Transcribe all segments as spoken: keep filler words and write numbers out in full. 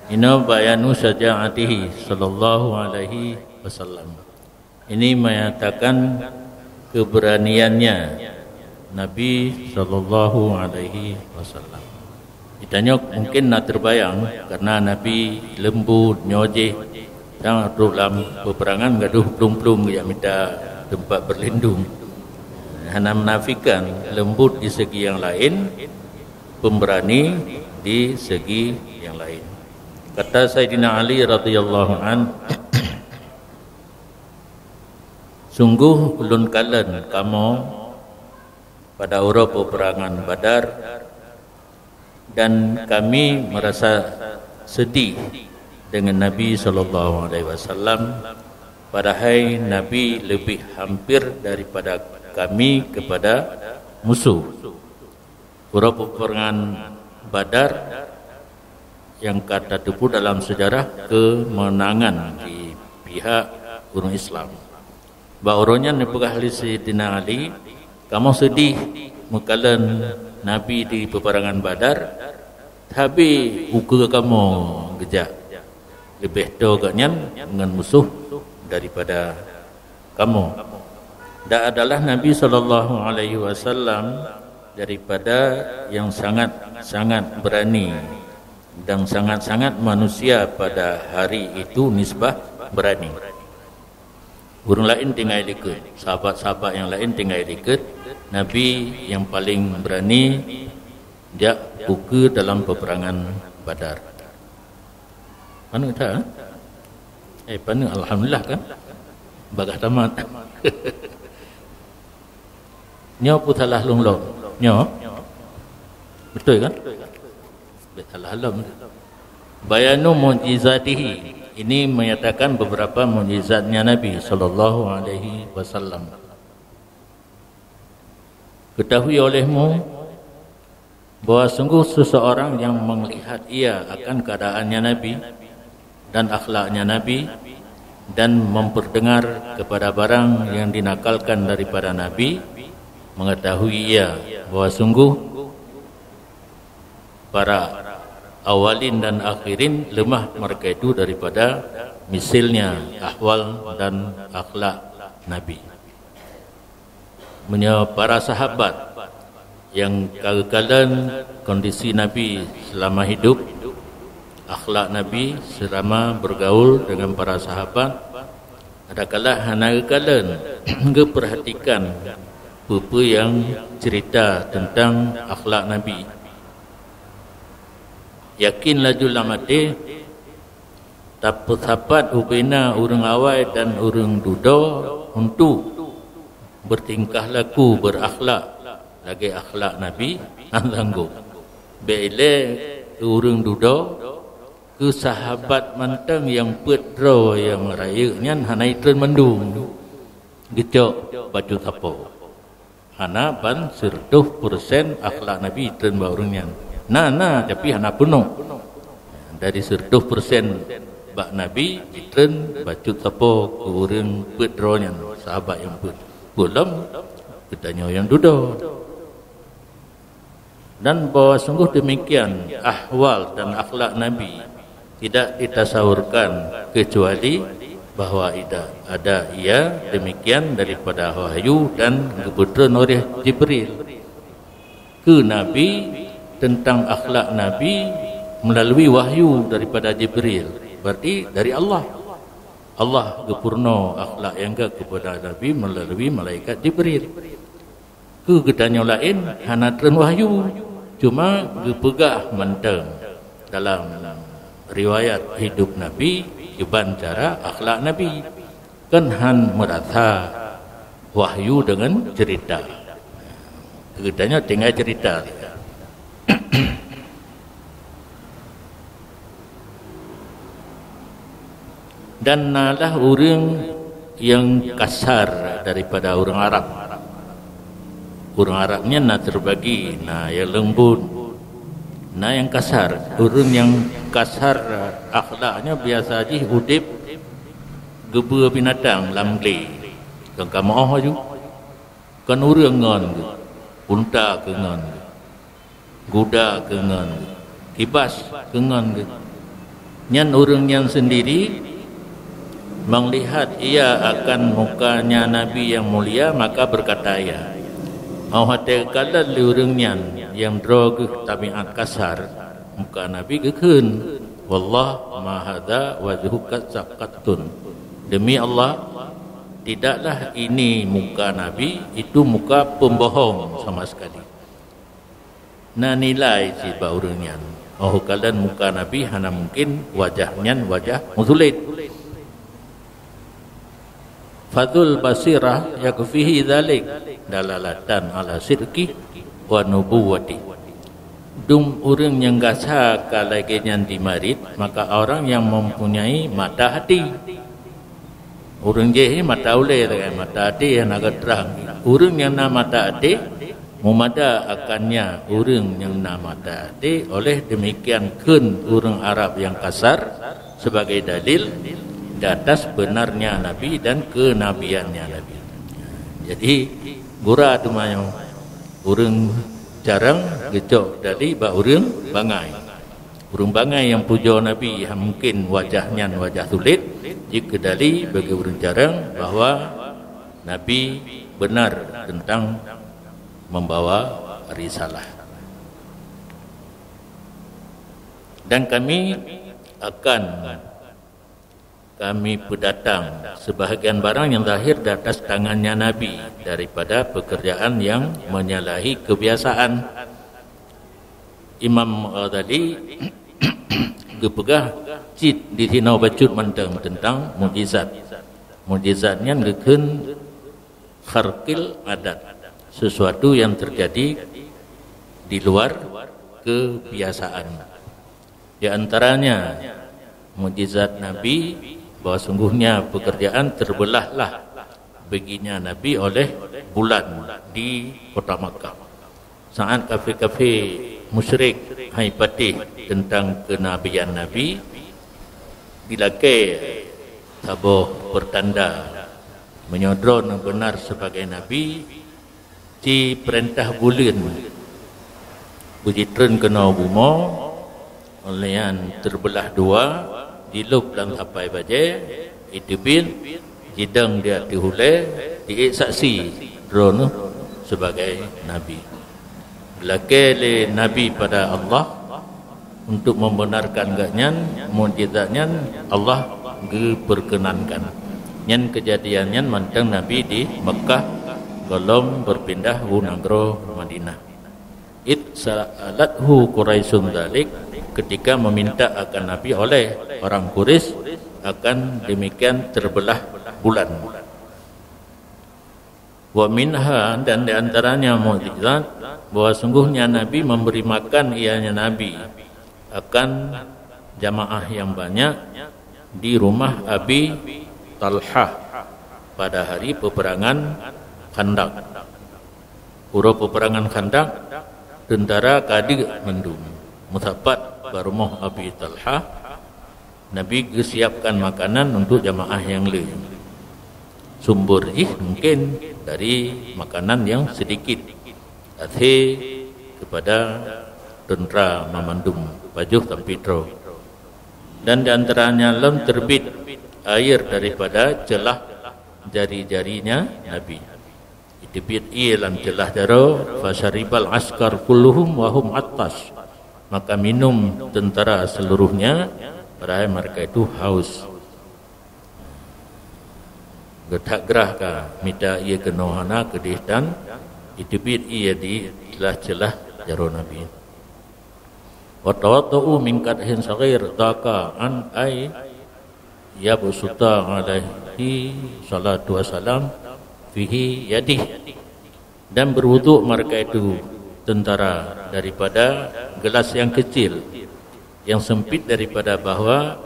Inoe bayanu syaja'atihi sallallahu alaihi wasallam. Ini menyatakan keberaniannya Nabi sallallahu alaihi wasallam. Geutanyoe mungkin na terbayang, karena Nabi leumbut, nyoe jih, sang trok lam peperangan gadoh plueng-plueng geujak mita tempat berlindung. Hana menafikan leumbut di segi yang lain, pemberani di segi yang lain. Kata Saidina Ali radhiyallahu an, "Sungguh ulôn kalon kamoe pada uroe peperangan Badar, dan kami merasa sedih dengan Nabi sallallahu alaihi wasallam, padahai Nabi lebih hampir daripada kami kepada musuh." Uroe peperangan Badar nyang ka tateupeue dalam sejarah kemenangan di pihak ureuëng Islam. Bak uroe nyan neupeugah lé Saidina Ali, "Kamoe sedih meukalon Nabi di peperangan Badar, tapi ukeue kamoe geujak. Leubeh toe gobnyan ngon musoh daripada kamoe." Dan adalah Nabi sallallahu alaihi wasallam daripada yang sangat-sangat berani dan sangat-sangat manusia pada hari itu nisbah berani. Ureuëng laén tinggai likot, sahabat-sahabat nyang laén tinggai likot, Nabi nyang paleng beurani jak ukeue dalam peuperangan Badar. Paneuk that, eh? Eh, paneuk, alhamdulillah kan? Bagah tamat. Nyoe peue salah lôn lom? Nyoe? Beutôi kan? Bèk salah lom. Bayanu mukjizatihi. Ini menyatakan beberapa mukjizatnya Nabi sallallahu alaihi wasallam. Ketahui olehmu bahwa sungguh seseorang yang melihat ia akan keadaannya Nabi dan akhlaknya Nabi dan memperdengar kepada barang yang dinakalkan daripada Nabi, mengetahui ia bahwa sungguh para awalin dan akhirin lemah mereka itu daripada misilnya ahwal dan akhlak Nabi. Meunyoe para sahabat nyang ka geukalon kondisi Nabi selama hidup, akhlak Nabi selama bergaul dengan para sahabat, adakala hana geukalon geupeurhatikan peue-peue nyang cerita teuntang akhlak Nabi. Yakin laju lam até, tapeusapat ubena ureuëng awai dan ureuëng dudoe untuk bertingkah laku, berakhlak lagée akhlak Nabi, hana sanggob. Bèk ilée keu ureuëng dudoe, keu sahabat mantong nyang peuet droe nyang rayeuk nyan hana itreun mandum. Geucok bacut sapoe. Hana ban sireutoh peureusén akhlak Nabi itreun bak ureuëng nyan. Na, na, tapi hana peunoh. Dari sireutoh peureusén bak Nabi, itreun bacut sapoe keu ureuëng peuet droe nyan, sahabat nyang peuet. Peue lom geutanyoe nyang dudoe. Dan bahwa sungguh demikian ahwal dan akhlak Nabi tidak ditasawurkan kecuali bahwa ida-, ada ia demikian daripada wahyu dan geupeutreun oleh Jibril keu Nabi teuntang akhlak Nabi meulalu wahyu daripada Jibril, berarti dari Allah. Allah geupeurunoe akhlak nyang gét keupada Nabi meulalu malaikat Jibril. Keu geutanyoe laén hana treun wahyu, cuma geupeugah mantong dalam riwayat hidup Nabi kiban cara akhlak Nabi. Kon han meurasa wahyu deungon cerita. Geutanyoe tinggai cerita. Dan nalah ureuëng nyang kasar daripada ureuëng Arab. Ureuëng Arab nyan na teubagi, na nyang leumbut, na nyang kasar. Ureuëng nyang kasar akhlaknya biasa jih udeb geubeue binatang lam glé. Kon kamoe laju. Kon ureuëng ngon geuh, unta keu ngon geuh. Guda keu ngon geuh, kibas keu ngon geuh. Nyan ureuëng nyan sendiri, meulihat ia akan mukanya Nabi yang mulia, maka berkata ia, "Óh watée kalon lé ureuëng nyan nyang droe geuh tabiat kasar, muka Nabi geukheun, 'Wallah ma hadza wajhuka qattun.' Demi Allah, tidaklah ini muka Nabi, itu muka pembohong sama sekali." Na nilai cit bak ureuëng nyan. Óh kalon muka Nabi hana mungkin wajah nyan wajah meusulet. Fadhul basirah yakfihi dzalik dalalatan ala sidqi wa nubuwwati. Dum ureuëng nyang gasa ka lagée nyan jimarit, maka orang yang mempunyai mata hati. Ureuëng jih ni mata ulée sagai, mata até hana geutrang. Ureuëng nyang na mata até, meumada akannya ureuëng nyang na mata até, oleh demikian kheun ureuëng Arab nyang kasar sebagai dalil di atas benarnya Nabi dan kenabiannya Nabi. Jadi, gura teuma nyoe, ureuëng carông geucok dali bak ureuëng bangai. Ureuëng bangai nyang pujoe Nabi, mungkin wajah nyan wajah sulet, jikeudali bagi ureuëng carông bahwa Nabi benar tentang membawa risalah. Dan kami akan kami peudatang sebahagian barang yang zahir di atas tangannya Nabi daripada pekerjaan yang menyalahi kebiasaan. Imam Ghazali geupeugah cit di sinoe bacut mantong tentang mukjizat. Mukjizat nyan geukheun kharqil adat, sesuatu yang terjadi di luar kebiasaan. Di antaranya mukjizat Nabi, bahwa sungguhnya pekerjaan terbelahlah baginya Nabi oleh bulan di kota Makkah. Saat kafé-kafé musyrik hai patéh tentang kenabian Nabi, dilakée saboh pertanda meunyoe droeneuh benar sebagai nabi, ci peurintah buleuen beujitreun keunoe bumoe, lheueh nyan teubeulah dua, jilôb lam sapai bajée, jiteubiet, jidong di ateueh ulée, jiék saksi droeneuh sebagai nabi. Geulakée lé Nabi pada Allah untuk membenarkan gobnyan, mukjizat nyan Allah geupeurkeunankan. Nyan keujadian nyan mantong Nabi di Meukah gohlom beupindah u nanggroe Madinah. Id sa'alathu Quraisyun dzalik, ketika meminta akan Nabi oleh orang Quraisy akan demikian teubeulah bulan. Wa minha, dan di antaranya mukjizat, bahwa sungguhnya Nabi memberi makan ianya Nabi akan jamaah yang banyak di rumah Abi Talhah pada hari peperangan Khandaq. Uroe peperangan Khandaq, teuntara ka deuek mandum, meusapat bak rumoh Abi Talhah, Nabi geusiapkan makanan untuk jamaah nyang le. Sumber jih mungkin dari makanan nyang sedikit, até kepada teuntara mamandum pajoh sampoe troe. Dan di antaranya lom teubiet air daripada ceulah jari-jarinya Nabi. Jiteubiet ié lam ceulah jaroe, fasyaribal askar kulluhum wa hum attas. Maka minum teuntara seluruhnya, padahai mereka itu haus. Geuthat grah ka mita ié keunoe hana keudeh tan, jiteubiet ié di ceulah-ceulah jaroe Nabi. Wa tawaddau min qadhin saghir, dhaqa an ay yabsuta alaihi salatu wassalam fihi yadih. Dan berwuduk mereka itu teuntara daripada gelas yang kecil, yang sempit daripada bahwa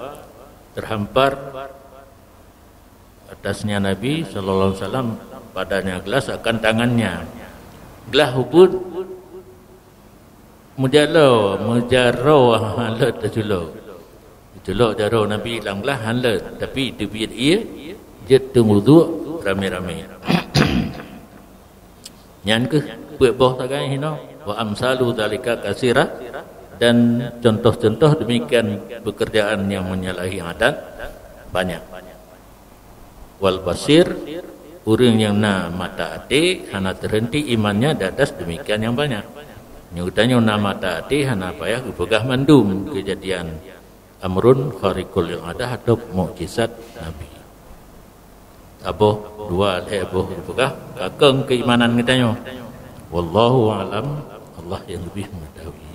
terhampar atasnya Nabi sallallahu alaihi wasallam padanya gelas akan tangannya. Gelas ubit meujalo, meujaroe hán lheueh teuculok. Teuculok jaroe Nabi lam gelas hán lheueh, tapi teubiet ié jeuet teunguduk ramé-ramé. Nyan kheueh peuet boh sagai hinoe, wa amsalu dzalika katsira, Dan contoh-contoh demikian pekerjaan yang menyalahi adat banyak. Wal basir, ureuëng nyang na mata até hana teuhenti imannya di atas demikian nyang banyak. Nyoe geutanyoe na mata até hana payah geupeugah mandum kejadian amrun khariqul adah atau mukjizat Nabi. Saboh, dua, lhée boh geupeugah, kakeueng keimanan geutanyoe. Wallahu a'lam, Allah yang lebih mengetahui.